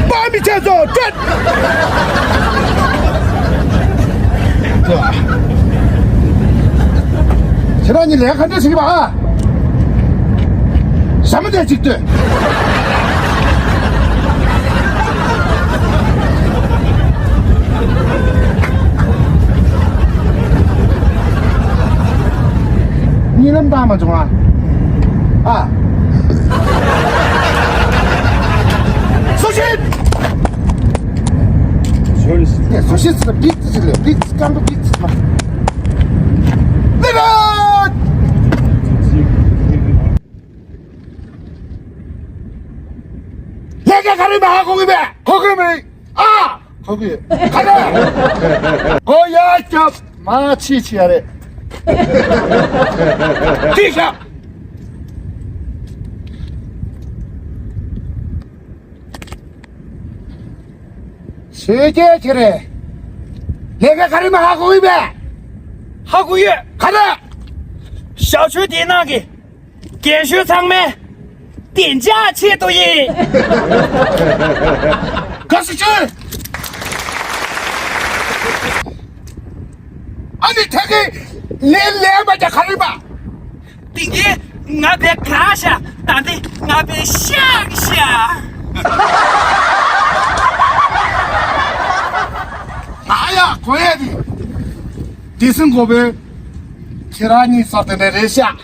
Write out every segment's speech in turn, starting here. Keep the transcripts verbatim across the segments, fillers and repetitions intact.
པ་མི་ཆེ་ཚོ་ཏྲེད། ཁྱེད་རང་གཉིས་ལས་ཀ་འདྲ་ཞིག་པ། ཞྭ་མོ་དེ་གཅིག་ལྟོས། གཉིད་ལམ་བཏང་མ་བྱུང་ཨ། ཨ། སུ་ཤེས། ནས་སུ་ཤེས་ཟེར་ན་པིག་ཙི་ལས་པིག་ཙི་སྐམ་པོ་པིག་ཙི་མ། ལེ་ར། ལས་ཀ་ག་རེ་མ་ཧ་གོ་གི་མེད། གོ་གི་མེད། ཨ། གོ་གི་ཡོད། ག་རེ། གོ་ཡ་སྐྱབས་མ་ཕྱི་ཕྱི་ཡ་རེད། ཅི་ཤ། ཤེས་ཀྱི་ཁྱེད་རེད། ལས་ཀ་ག་རེ་མ་ཧ་གོ་གི་མེད། ཧ་གོ་ཡོད། ག་རེ། ཞབས་ཞུ་དེ་ནང་གི་རྒན་གཞོན་ཚང་མའི་བདེ་འཇགས་ཆེད་དུ་ཡིན། དགའ་བསུ་ཞུ། ཨ་ནི་ད་གིན་ལས་ལས་མ་རྒྱག་ག་རེ་མ། དེང་གི་ང་བས་ག་ཤ་ད་འདི་ང་བས་ཤག་ཤག་ང་ཡ་གོ་ཡ་དེ། དེ་སྲིན་གོ་བོས་ཁྱེད་རང་གཉིས་ས་དེ་འདྲ་རེད་ཤག་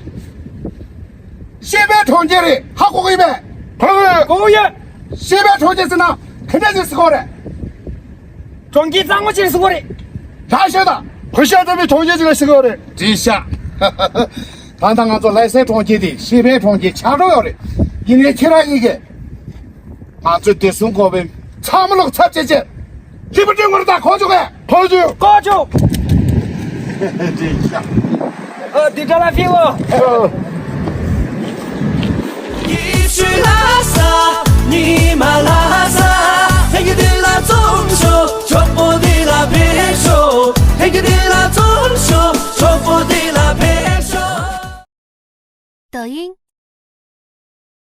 ཤེས་པའི་གྲོང་ཁྱེར་རེད། ཧ་གོ་གི་མེད། གོ་གི་ཡོད། ཤེས་པའི་གྲོང་ཁྱེར་ཟེར་ན་ག་འདྲ་ཞིག་ཟེར་གོ་རེད། གྲོང་ཁྱེར་གཙང་མ་ཅིག་ཟེར་གོ་རེད། ད་ཤེས་ད། གོ་ཤ་ད་མི་གྲོང་ཁྱེར་ཅིག་ལ་ཟེར་གོ་རེད། འགྲིག་ཤག་ད་ལྟ་ང་ཚོ་ལྷ་སའི་གྲོང་ཁྱེར་དེ་ཤེས་པའི་གྲོང་ཁྱེར་ཆགས་འགྲོ་ཡོད་རེད། ཡིན་ནའི་ཁྱེད་རང་གཉིས་ཀས་ང་ཚོའི་བདེ་སྲུང་གོ་བོའི་ཚང་མ་ལོག་ཚབ་བྱེད་ཅེས། ལྷི་པ་སྤྲོད་དགོས་རེད། ད་གོ་བཅུག་གས། གོ་བཅུག་གོ་བཅུག་འགྲིག་ཤག་ཨ། འདི་འདྲ་ལ་ཕིག་འོ།